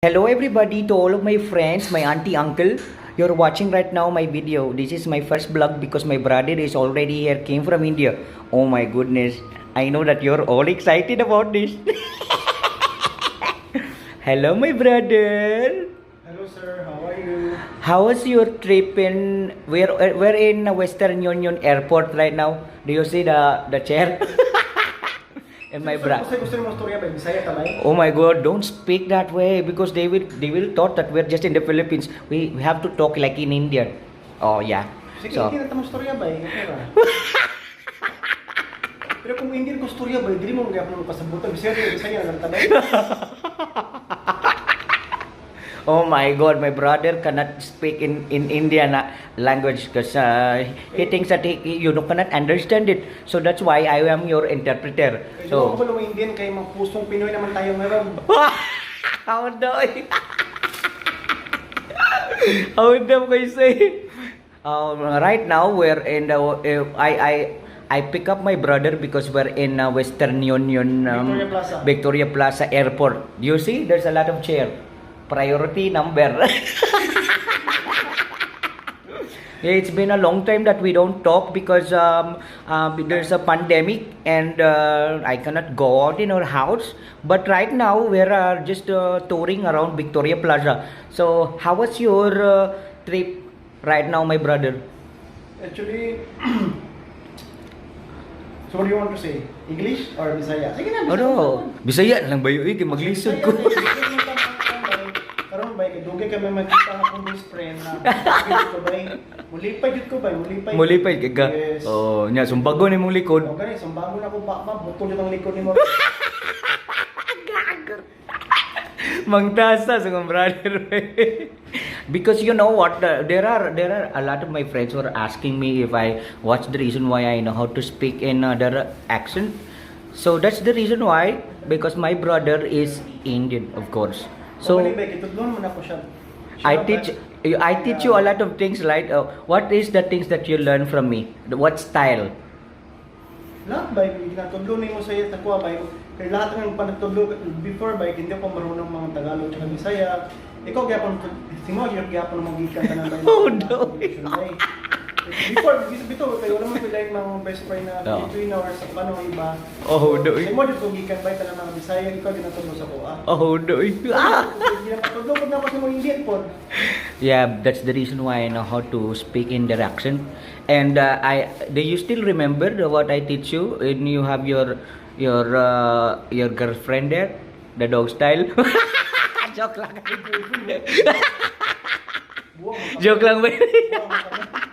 Hello everybody, to all of my friends, my auntie, uncle. You're watching right now my video. This is my first vlog because my brother is already here, came from India. Oh my goodness. I know that you're all excited about this. Hello, my brother. Hello sir, how are you? How was your trip in we're in Western Union Airport right now. Do you see the chair? And my Sir, brother. gusto mo storya ba? Bisaya ta bay? Oh my God, don't speak that way because they will thought that we're just in the Philippines. We have to talk like in India. Oh yeah. Sige, So hindi na ta mo storya bay? Okay ra. Pero kung Indian ko storya bay, dili mo gyapon mo kasabutan. Bisaya Bisaya na lang ta bay. Oh my God, my brother cannot speak in Indian language because he thinks that he cannot understand it. So that's why I am your interpreter. So, So ko ba Indian kay mga pusong Pinoy naman tayo meron. How do I? How do I say? Right now we're in the I pick up my brother because we're in Western Union Victoria Plaza. Victoria Plaza Airport. You see, there's a lot of chair. Priority number. Yeah, it's been a long time that we don't talk because there's a pandemic and I cannot go out in our house. But right now we're just touring around Victoria Plaza. So how was your trip right now, my brother? Actually, so what do you want to say? English or Bisaya? Sige na, Oh Bisaya. No, Bisaya lang ba yun? Eh, maglisod ko. Karon bay, kay dugay kami magkita nga akong best friend na dugay ko bay. Mulipay jud ko bay, mulipay. Mulipay ka ka. Yes. Oh, nya sumbago ni mong likod. Oh, gani sumbagon ako ba, ba butol jud ang likod nimo. Mangtasa sa kong brother. Because you know what, there are a lot of my friends who are asking me if I what's the reason why I know how to speak in other accent. So that's the reason why, because my brother is Indian, of course. So, So bay, gitudlon man ako siya. Siya I ba? teach you a lot of things, like what is the things that you learn from me? What style? Lahat bay, ginatudlo nimo sa iya takuha bay. Kay lahat ng panatudlo before bay, hindi ako marunong mga Tagalog tsaka Bisaya. Ikaw gyapon simo gyud gyapon mo gikan tanan bay. Oh, no. Bay. Before bito kay wala man ko mga best friend na Oo. Filipino or sa ano iba. Oh, no. Simo jud ko gikan bay tanan mga Bisaya, ikaw ginatudlo sa kuha. Oh no. Ah! Ginatudlo ko na ako sa mga Indian pod. Yeah, that's the reason why I know how to speak in their accent. And I do you still remember what I teach you when you have your girlfriend there, the dog style? Joke lang. Buwang mo. Joke lang ba? Buwang mo.